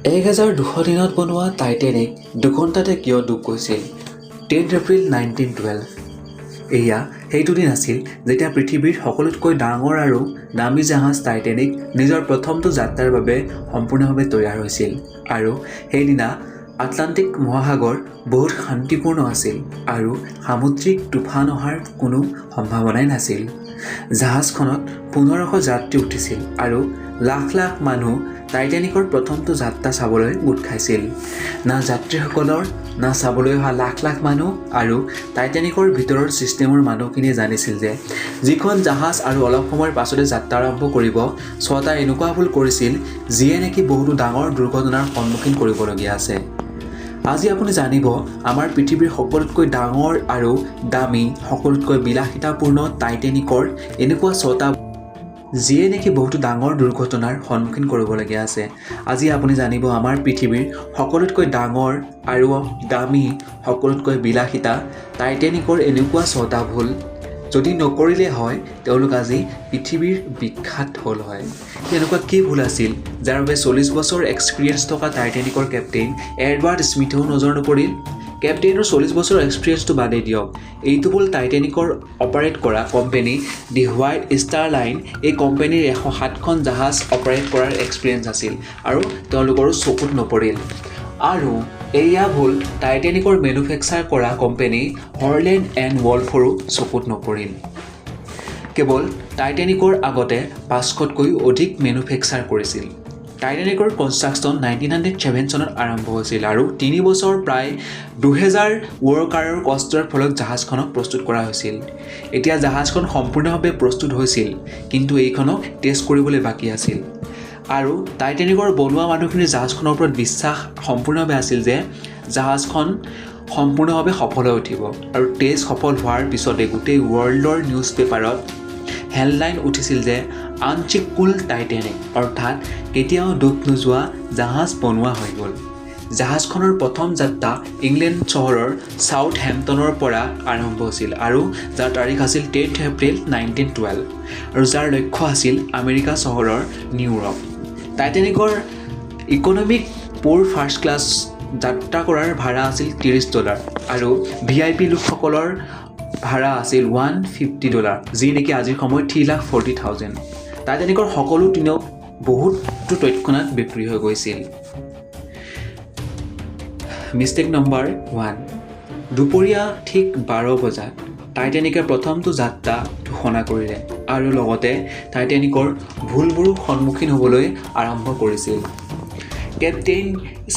1200 দিনত বনোৱা টাইটেনিক 2 ঘণ্টাতে কিয় ডুব গৈছিল? 10 এপ্ৰিল 1912, এয়া সেইটো দিন আছিল যেতিয়া পৃথিৱীৰ সকলোতকৈ ডাঙৰ আৰু দামী জাহাজ টাইটেনিক নিজৰ প্ৰথমটো যাত্ৰাৰ বাবে সম্পূৰ্ণভাৱে তৈয়াৰ হৈছিল। আৰু সেইদিনা আটলাণ্টিক মহাসাগৰ বহুত শান্তিপূৰ্ণ আছিল আৰু সামুদ্ৰিক তুফান অহাৰ কোনো সম্ভাৱনাই নাছিল। জাহাজখনত 1500 যাত্ৰী উঠিছিল আৰু লাখ লাখ মানুহ টাইটেনিকৰ প্ৰথমটো যাত্ৰা চাবলৈ গোট খাইছিল। না যাত্ৰীসকলৰ, না চাবলৈ অহা লাখ লাখ মানুহ আৰু টাইটেনিকৰ ভিতৰৰ ছিষ্টেমৰ মানুহখিনিয়ে জানিছিল যে যিখন জাহাজ আৰু অলপ সময়ৰ পাছতে যাত্ৰা আৰম্ভ কৰিব, ছটা এনেকুৱা ভুল কৰিছিল যিয়ে নেকি বহুতো ডাঙৰ দুৰ্ঘটনাৰ সন্মুখীন কৰিবলগীয়া আছে। আজি আপুনি জানিব আমাৰ পৃথিৱীৰ সকলোতকৈ ডাঙৰ আৰু দামী, সকলোতকৈ বিলাসিতাপূৰ্ণ টাইটেনিকৰ এনেকুৱা ছটা যিয়ে নেকি বহুতো ডাঙৰ দুৰ্ঘটনাৰ সন্মুখীন কৰিবলগীয়া আছে। আজি আপুনি জানিব আমাৰ পৃথিৱীৰ সকলোতকৈ ডাঙৰ আৰু দামী, সকলোতকৈ বিলাসিতা টাইটেনিকৰ এনেকুৱা ছটা ভুল, যদি নকৰিলে হয় তেওঁলোক আজি পৃথিৱীৰ বিখ্যাত হ'ল হয়। তেনেকুৱা কি ভুল আছিল যাৰ বাবে 40 বছৰ এক্সপিৰিয়েঞ্চ থকা টাইটেনিকৰ কেপ্টেইন এডৱাৰ্ড স্মিথেও নজৰ নপৰিল? কেপ্টেইনৰ 40 বছৰৰ এক্সপিৰিয়েঞ্চটো বাদেই দিয়ক, এইটো হ'ল টাইটেনিকৰ অপাৰেট কৰা কোম্পেনী দি হোৱাইট ষ্টাৰ লাইন, এই কোম্পেনীৰ 107খন জাহাজ অপাৰেট কৰাৰ এক্সপিৰিয়েঞ্চ আছিল আৰু তেওঁলোকৰো চকুত নপৰিল। আৰু এয়া ভুল টাইটেনিকৰ মেনুফেকচাৰ কৰা কোম্পেনী হৰলেণ্ড এণ্ড ৱল্ফৰো চকুত নপৰিল। কেৱল টাইটেনিকৰ আগতে 500তকৈও অধিক মেনুফেকচাৰ কৰিছিল। টাইটেনিকৰ কনষ্ট্ৰাকশ্যন 1907 চনত আৰম্ভ হৈছিল আৰু 3 বছৰ প্ৰায় 2000 ৱৰ্কাৰৰ কষ্টৰ ফলত জাহাজখনক প্ৰস্তুত কৰা হৈছিল। এতিয়া জাহাজখন সম্পূৰ্ণভাৱে প্ৰস্তুত হৈছিল, কিন্তু এইখনক টেষ্ট কৰিবলৈ বাকী আছিল। আৰু টাইটেনিকৰ বনোৱা মানুহখিনিৰ জাহাজখনৰ ওপৰত বিশ্বাস সম্পূৰ্ণভাৱে আছিল যে জাহাজখন সম্পূৰ্ণভাৱে সফল হৈ উঠিব। আৰু টেষ্ট সফল হোৱাৰ পিছতে গোটেই ৱৰ্ল্ডৰ নিউজ পেপাৰত হেডলাইন উঠিছিল যে আনচিংকেবল টাইটেনিক, অৰ্থাৎ কেতিয়াও ডুব নোযোৱা জাহাজ বনোৱা হৈ গ'ল। জাহাজখনৰ প্ৰথম যাত্ৰা ইংলেণ্ড চহৰৰ চাউথ হেম্পটনৰ পৰা আৰম্ভ হৈছিল আৰু যাৰ তাৰিখ আছিল 10 এপ্ৰিল 1912 আৰু যাৰ লক্ষ্য আছিল আমেৰিকা চহৰৰ নিউয়ৰ্ক। টাইটেনিকৰ ইকনমিক প'ৰ ফাৰ্ষ্ট ক্লাছ যাত্ৰা কৰাৰ ভাড়া আছিল $30 আৰু ভিআইপি লোকসকলৰ ভাড়া আছিল $150, যি নেকি আজিৰ সময়ত 3,40,000। টাইটেনিকৰ সকলো টিকট বহুতো তৎক্ষণাত বিক্ৰী হৈ গৈছিল। মিষ্টেক নম্বৰ 1: দুপৰীয়া ঠিক 12 বজাত টাইটেনিকে প্ৰথমটো যাত্ৰা ঘোষণা কৰিলে আৰু লগতে টাইটেনিকৰ ভুলবোৰো সন্মুখীন হ'বলৈ আৰম্ভ কৰিছিল। কেপ্টেইন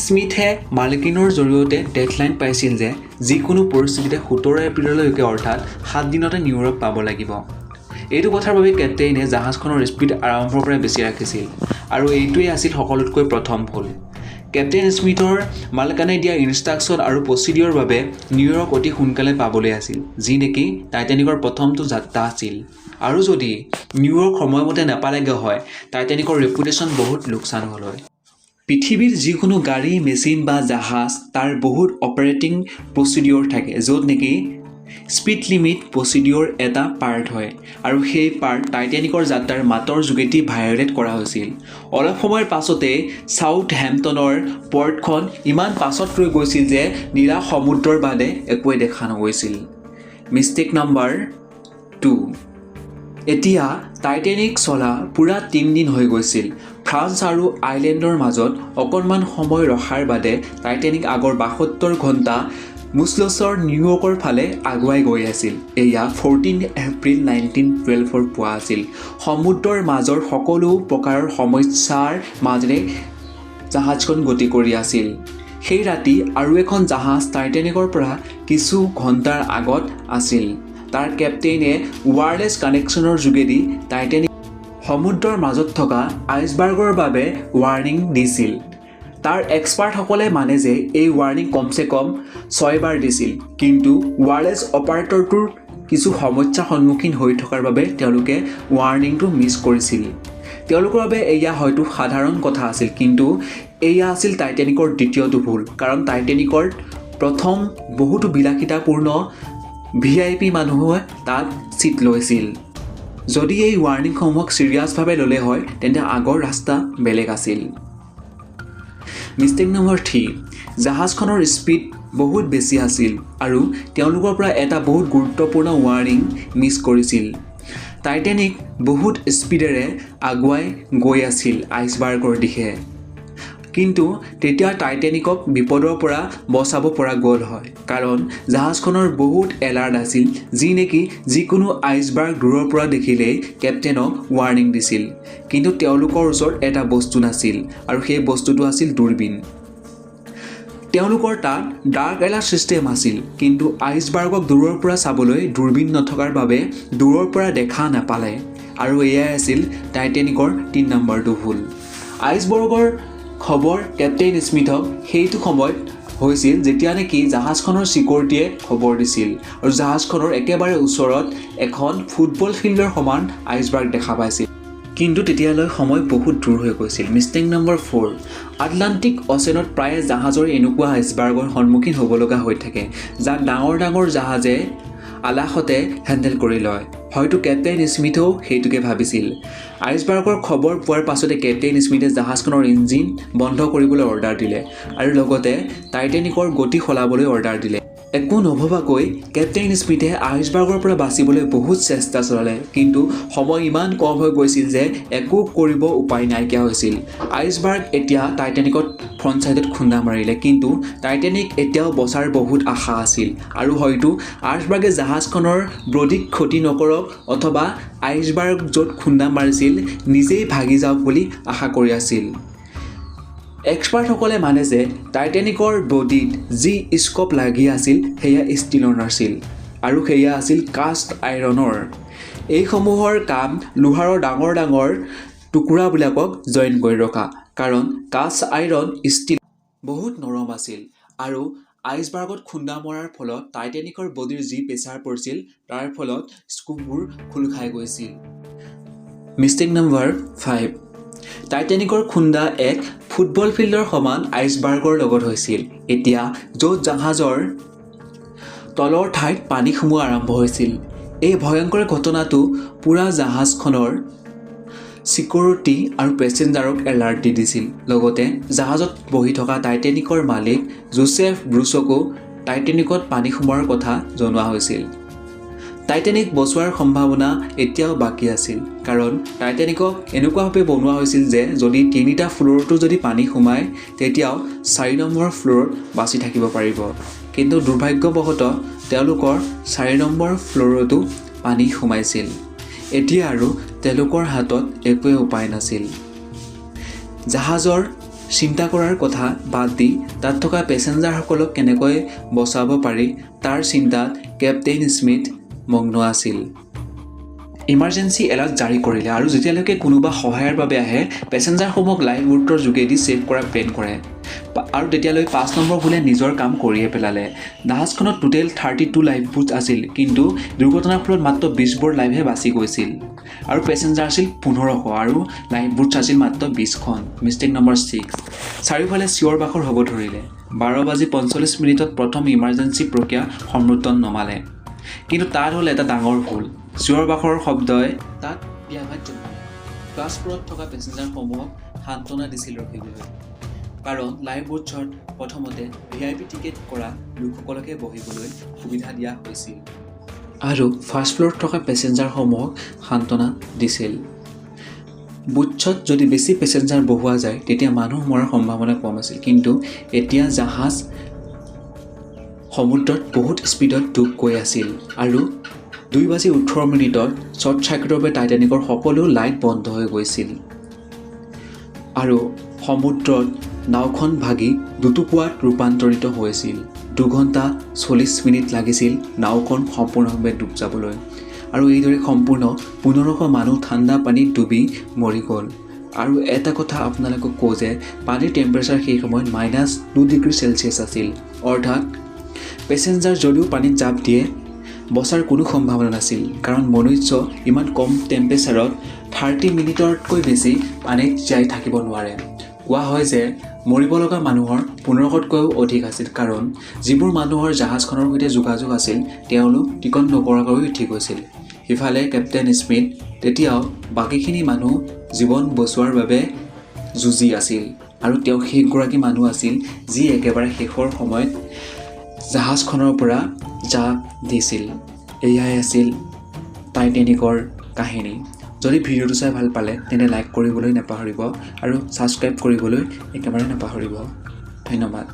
স্মিথে মালকিনৰ জৰিয়তে ডেডলাইন পাইছিল যে যিকোনো পৰিস্থিতিতে 17 এপ্ৰিললৈকে, অৰ্থাৎ 7 দিনতে নিউয়ৰ্ক পাব লাগিব। এইটো কথাৰ বাবে কেপ্টেইনে জাহাজখনৰ স্পীড আৰম্ভৰ পৰাই বেছি ৰাখিছিল আৰু এইটোৱেই আছিল সকলোতকৈ প্ৰথম ভুল। কেপ্টেইন স্মিথৰ মালকানে দিয়া ইনষ্ট্ৰাকশ্যন আৰু প্ৰচিডিঅ'ৰ বাবে নিউয়ৰ্ক অতি সোনকালে পাবলৈ আছিল, যি নেকি টাইটেনিকৰ প্ৰথমটো যাত্ৰা আছিল। আৰু যদি নিউয়ৰ্ক সময়মতে নাপালেগৈ হয়, টাইটেনিকৰ ৰেপুটেশ্যন বহুত লোকচান হ'ল হয়। পৃথিৱীৰ যিকোনো গাড়ী, মেচিন বা জাহাজ, তাৰ বহুত অপাৰেটিং প্ৰচিডিঅ'ৰ থাকে, য'ত নেকি স্পীড লিমিট প্ৰচিডিঅ'ৰ এটা পাৰ্ট হয়। আৰু সেই পাৰ্ট টাইটেনিকৰ যাত্ৰাৰ মাতৰ যোগেদি ভায়লেট কৰা হৈছিল। অলপ সময়ৰ পাছতে চাউথ হেম্পটনৰ পৰ্টখন ইমান পাছত ৰৈ গৈছিল যে নীলা সমুদ্ৰৰ বাদে একোৱেই দেখা নগৈছিল। মিষ্টেক নম্বৰ 2: এতিয়া টাইটেনিক চলা পূৰা 3 দিন হৈ গৈছিল। ফ্ৰান্স আৰু আইলেণ্ডৰ মাজত অকণমান সময় ৰখাৰ বাদে টাইটেনিক আগৰ 72 ঘণ্টা মুছলছৰ নিউয়ৰ্কৰ ফালে আগুৱাই গৈ আছিল। এয়া 14 এপ্ৰিল 1912ৰ পুৱা আছিল। সমুদ্ৰৰ মাজৰ সকলো প্ৰকাৰৰ সমস্যাৰ মাজেৰে জাহাজখন গতি কৰি আছিল। সেই ৰাতি আৰু এখন জাহাজ টাইটেনিকৰ পৰা কিছু ঘণ্টাৰ আগত আছিল। তাৰ কেপ্টেইনে ৱায়াৰলেছ কানেকশ্যনৰ যোগেদি টাইটেনিক সমুদ্ৰৰ মাজত থকা আইচবাৰ্গৰ বাবে ৱাৰ্ণিং দিছিল। তাৰ এক্সপাৰ্টসকলে মানে যে এই ৱাৰ্ণিং কমচে কম ছয়বাৰ দিছিল, কিন্তু ৱায়াৰলেছ অপাৰেটৰটোৰ কিছু সমস্যাৰ সন্মুখীন হৈ থকাৰ বাবে তেওঁলোকে ৱাৰ্ণিংটো মিছ কৰিছিল। তেওঁলোকৰ বাবে এয়া হয়তো সাধাৰণ কথা আছিল, কিন্তু এয়া আছিল টাইটেনিকৰ দ্বিতীয়টো ভুল, কাৰণ টাইটেনিকৰ প্ৰথম বহুতো বিলাসিতাপূৰ্ণ ভিআইপি মানুহে তাত ছিট লৈছিল। যদি এই ৱাৰ্ণিংসমূহক ছিৰিয়াছভাৱে ল'লে হয়, তেন্তে আগৰ ৰাস্তা বেলেগ আছিল। মিষ্টেক নম্বৰ 3, জাহাজখনৰ স্পীড বহুত বেছি আছিল আৰু তেওঁলোকৰ পৰা এটা বহুত গুৰুত্বপূৰ্ণ ৱাৰ্ণিং মিছ কৰিছিল। টাইটেনিক বহুত স্পীডেৰে আগুৱাই গৈ আছিল আইচবাৰ্গৰ দিশে, কিন্তু তেতিয়া টাইটেনিকক বিপদৰ পৰা বচাব পৰা গ'ল হয়, কাৰণ জাহাজখনৰ বহুত এলাৰ্ট আছিল, যি নেকি যিকোনো আইচবাৰ্গ দূৰৰ পৰা দেখিলেই কেপ্টেইনক ৱাৰ্ণিং দিছিল। কিন্তু তেওঁলোকৰ ওচৰত এটা বস্তু নাছিল আৰু সেই বস্তুটো আছিল দূৰবীণ। তেওঁলোকৰ তাত ডাৰ্ক এলাৰ্ট ছিষ্টেম আছিল, কিন্তু আইচবাৰ্গক দূৰৰ পৰা চাবলৈ দূৰবীণ নথকাৰ বাবে দূৰৰ পৰা দেখা নাপালে আৰু এয়াই আছিল টাইটেনিকৰ 3 নম্বৰটো ভুল। আইচবাৰ্গৰ খবৰ কেপ্টেইন স্মিথক সেইটো সময়ত হৈছিল যেতিয়া নেকি জাহাজখনৰ ছিকিউৰিটিয়ে খবৰ দিছিল আৰু জাহাজখনৰ একেবাৰে ওচৰত এখন ফুটবল ফিল্ডৰ সমান আইচবাৰ্গ দেখা পাইছিল, কিন্তু তেতিয়ালৈ সময় বহুত দূৰ হৈ গৈছিল। মিষ্টেক নম্বৰ 4, আটলাণ্টিক অ'চেনত প্ৰায়ে জাহাজৰ এনেকুৱা আইচবাৰ্গৰ সন্মুখীন হ'ব লগা হৈ থাকে, যাক ডাঙৰ ডাঙৰ জাহাজে আলাসতে হেণ্ডেল কৰি লয়। হয়তো কেপ্টেইন স্মিথেও সেইটোকে ভাবিছিল। আইচবাৰ্গৰ খবৰ পোৱাৰ পাছতে কেপ্টেইন স্মিথে জাহাজখনৰ ইঞ্জিন বন্ধ কৰিবলৈ অৰ্ডাৰ দিলে আৰু লগতে টাইটেনিকৰ গতি সলাবলৈ অৰ্ডাৰ দিলে। একো নভবাকৈ কেপ্টেইন স্মিথে আইচবাৰ্গৰ পৰা বাচিবলৈ বহুত চেষ্টা চলালে, কিন্তু সময় ইমান কম হৈ গৈছিল যে একো কৰিব উপায় নাইকিয়া হৈছিল। আইচবাৰ্গ এতিয়া টাইটেনিকত ফ্ৰণ্ট ছাইডত খুন্দা মাৰিলে, কিন্তু টাইটেনিক এতিয়াও বচাৰ বহুত আশা আছিল আৰু হয়তো আইচবাৰ্গে জাহাজখনৰ বডিক ক্ষতি নকৰক অথবা আইচবাৰ্গ য'ত খুন্দা মাৰিছিল নিজেই ভাগি যাওক বুলি আশা কৰি আছিল। এক্সপাৰ্টসকলে মানে যে টাইটেনিকৰ বডিত যি স্কোপ লাগি আছিল সেয়া ষ্টীলৰ নাছিল আৰু সেয়া আছিল কাষ্ট আইৰণৰ। এইসমূহৰ কাম লোহাৰৰ ডাঙৰ ডাঙৰ টুকুৰাবিলাকক জইন কৰি ৰখা, কাৰণ কাষ্ট আইৰণ ষ্টীল বহুত নৰম আছিল আৰু আইচবাৰ্গত খুন্দা মৰাৰ ফলত টাইটেনিকৰ বডিৰ যি প্ৰেছাৰ পৰিছিল তাৰ ফলত স্ক্ৰুবোৰ খোল খাই গৈছিল। মিষ্টেক নম্বৰ 5, টাইটেনিকৰ খুন্দা এক ফুটবল ফিল্ডৰ সমান আইচবাৰ্গৰ লগত হৈছিল। এতিয়া য'ত জাহাজৰ তলৰ ঠাইত পানী সোমোৱা আৰম্ভ হৈছিল। এই ভয়ংকৰ ঘটনাটো পূৰা জাহাজখনৰ ছিকিউৰিটি আৰু পেছেঞ্জাৰক এলাৰ্ট দি দিছিল। লগতে জাহাজত বহি থকা টাইটেনিকৰ মালিক জোচেফ ব্ৰুচকো টাইটেনিকত পানী সোমোৱাৰ কথা জনোৱা হৈছিল। টাইটেনিক বচোৱাৰ সম্ভাৱনা এতিয়াও বাকী আছিল, কাৰণ টাইটেনিকক এনেকুৱাভাৱে বনোৱা হৈছিল যে যদি 3টা ফ্ল'ৰতো যদি পানী সোমায় তেতিয়াও 4 নম্বৰ ফ্ল'ৰত বাচি থাকিব পাৰিব। কিন্তু দুৰ্ভাগ্যবশতঃ তেওঁলোকৰ 4 নম্বৰ ফ্ল'ৰতো পানী সোমাইছিল। এতিয়া আৰু তেওঁলোকৰ হাতত একোৱে উপায় নাছিল। জাহাজৰ চিন্তা কৰাৰ কথা বাদ দি তাত থকা পেছেঞ্জাৰসকলক কেনেকৈ বচাব পাৰি তাৰ চিন্তাত কেপ্টেইন স্মিথ মগ্ন আছিল। ইমাৰ্জেঞ্চি এলাৰ্ট জাৰি কৰিলে আৰু যেতিয়ালৈকে কোনোবা সহায়ৰ বাবে আহে পেছেঞ্জাৰসমূহক লাইফ বোটৰ যোগেদি ছেভ কৰাৰ প্লেন কৰে আৰু তেতিয়ালৈ 5 নম্বৰ ভুলে নিজৰ কাম কৰিয়ে পেলালে। জাহাজখনত টোটেল 32 লাইফ বোট আছিল, কিন্তু দুৰ্ঘটনাৰ ফলত মাত্ৰ 20বোৰ লাইফহে বাচি গৈছিল আৰু পেছেঞ্জাৰ আছিল 1500 আৰু লাইফ বোটছ আছিল মাত্ৰ 20খন। মিষ্টেক নম্বৰ 6, চাৰিওফালে চিঞৰ বাখৰ হ'ব ধৰিলে। 12:45 প্ৰথম ইমাৰ্জেঞ্চি প্ৰক্ৰিয়া সমুদ্ৰত নমালে, কিন্তু তাত হ'ল এটা ডাঙৰ ভুল। চিঞৰ বাখৰৰ শব্দই তাত ব্যাঘাত জন্মালে। ফাৰ্ষ্ট ফ্ল'ৰত থকা পেছেঞ্জাৰসমূহক সান্তনা দিছিল ৰখিবলৈ, কাৰণ লাইফ বোটছত প্ৰথমতে ভিআইপি টিকেট কৰা লোকসকলকে বহিবলৈ সুবিধা দিয়া হৈছিল আৰু ফাৰ্ষ্ট ফ্ল'ৰত থকা পেছেঞ্জাৰসমূহক সান্তনা দিছিল। বোটছত যদি বেছি পেছেঞ্জাৰ বহোৱা যায় তেতিয়া মানুহ মৰাৰ সম্ভাৱনা কম আছিল, কিন্তু এতিয়া জাহাজ সমুদ্ৰত বহুত স্পীডত ডুব গৈ আছিল আৰু 2:18 শ্বৰ্ট চাৰ্কিটৰ বাবে টাইটেনিকৰ সকলো লাইট বন্ধ হৈ গৈছিল আৰু সমুদ্ৰত নাওখন ভাগি দুটুকুৰাত ৰূপান্তৰিত হৈছিল। 2 ঘণ্টা 40 মিনিট লাগিছিল নাওখন সম্পূৰ্ণভাৱে ডুব যাবলৈ আৰু এইদৰে সম্পূৰ্ণ 1500 মানুহ ঠাণ্ডা পানীত ডুবি মৰি গ'ল। আৰু এটা কথা আপোনালোকক কওঁ যে পানীৰ টেম্পাৰেচাৰ সেই সময়ত -2 ডিগ্ৰী চেলছিয়াছ আছিল, অৰ্থাৎ পেছেঞ্জাৰ যদিও পানীত জাঁপ দিয়ে বচাৰ কোনো সম্ভাৱনা নাছিল, কাৰণ মনুষ্য ইমান কম টেম্পাৰেচাৰত 30 মিনিটতকৈ বেছি পানীত জীয়াই থাকিব নোৱাৰে। কোৱা হয় যে মৰিব লগা মানুহৰ 1500তকৈও অধিক আছিল, কাৰণ যিবোৰ মানুহৰ জাহাজখনৰ সৈতে যোগাযোগ আছিল তেওঁলোক টিকট নকৰাকৈ উঠি গৈছিল। সিফালে কেপ্টেইন স্মিথ তেতিয়াও বাকীখিনি মানুহ জীৱন বচোৱাৰ বাবে যুঁজি আছিল। আৰু তেওঁ সেইগৰাকী মানুহ আছিল যি একেবাৰে শেষৰ সময়ত জাহাজখনৰ পৰা জাপ দিছিল। এয়াই আছিল টাইটেনিকৰ কাহিনী। যদি ভিডিঅ'টো চাই ভাল পালে, তেন্তে লাইক কৰিবলৈ নাপাহৰিব আৰু ছাবস্ক্ৰাইব কৰিবলৈ একেবাৰে নাপাহৰিব। ধন্যবাদ।